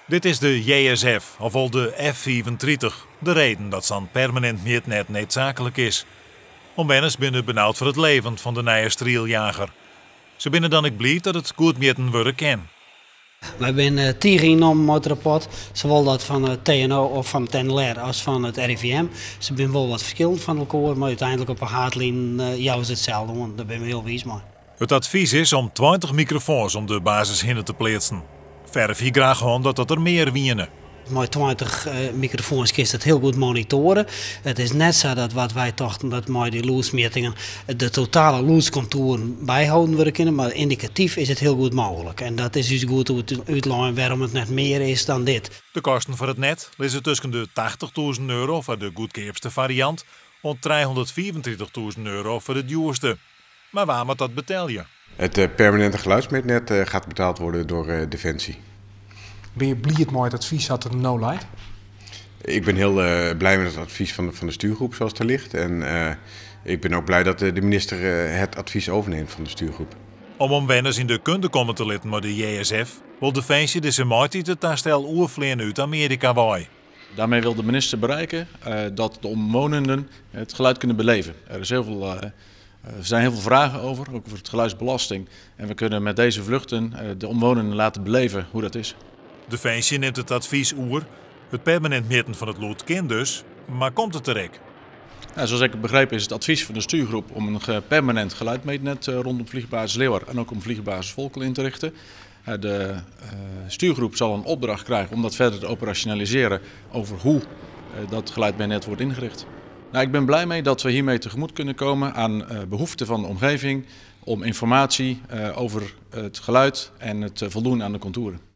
Dit is de JSF, of wol de F-35, de reden dat sa'n permanint mjitnet needsaaklik is. Omwenners binne benaud foar it leven fan de nije strieljager. Se binne dan ek bliid dat it goed mjitten wurde kin. Wy binne tige ynnommen mei it rapport, sawol dat fan it TNO of fan it NLR as fan it RIVM. Se binne wol wat ferskillend fan elkoar, mar úteinlik op 'e haadlinen jouwe se itselde oan. Dêr binne we hiel wiis mei. It advys is om 20 mikrofoans om de basis hinne te pleatsen. Verf hie graach hân dat dat der mear wiene. Mei 20 mikrofoans kinst it hiel goed monitoare. It is net sa dat wat wy tochten dat mei dy lûdsmjittingen de totale lûdskontoeren byholden wurde kinne, mar yndikatyf is it hiel goed mooglik. En dat is ús goed útlein wêrom it net mear is dan dit. De kosten foar it net lizze tusken de €80.000 foar de goedkeapste fariant oant €335.000 foar de djoerste. Mar wa moat dat betelje? Het permanente geluidsmeetnet gaat betaald worden door Defensie. Binne je bliid mei it advys dat der no leit? Ik ben heel blij met het advies van de stuurgroep zoals het er ligt. En ik ben ook blij dat de minister het advies overneemt van de stuurgroep. Om omwenners yn de kunde komme te litten mei de JSF, wol Definsje dizze maitiid it tastel oerfleane út Amearika wei. Daarmee wil de minister bereiken dat de omwonenden het geluid kunnen beleven. Er is heel veel, er zijn heel veel vragen over, ook over het geluidsbelasting. En we kunnen met deze vluchten de omwonenden laten beleven hoe dat is. Definsje nimt it advys oer. It permanint mjitten fan it lûd kin dus, mar komt it der ek? Nou, zoals ik het begreep is het advies van de stuurgroep om een permanent geluidmeetnet rondom vliegbasis Leeuwarden en ook om vliegbasis Volkel in te richten. De stuurgroep zal een opdracht krijgen om dat verder te operationaliseren over hoe dat geluidmeetnet wordt ingericht. Nou, ik ben blij mee dat we hiermee tegemoet kunnen komen aan behoeften van de omgeving om informatie over het geluid en het voldoen aan de contouren.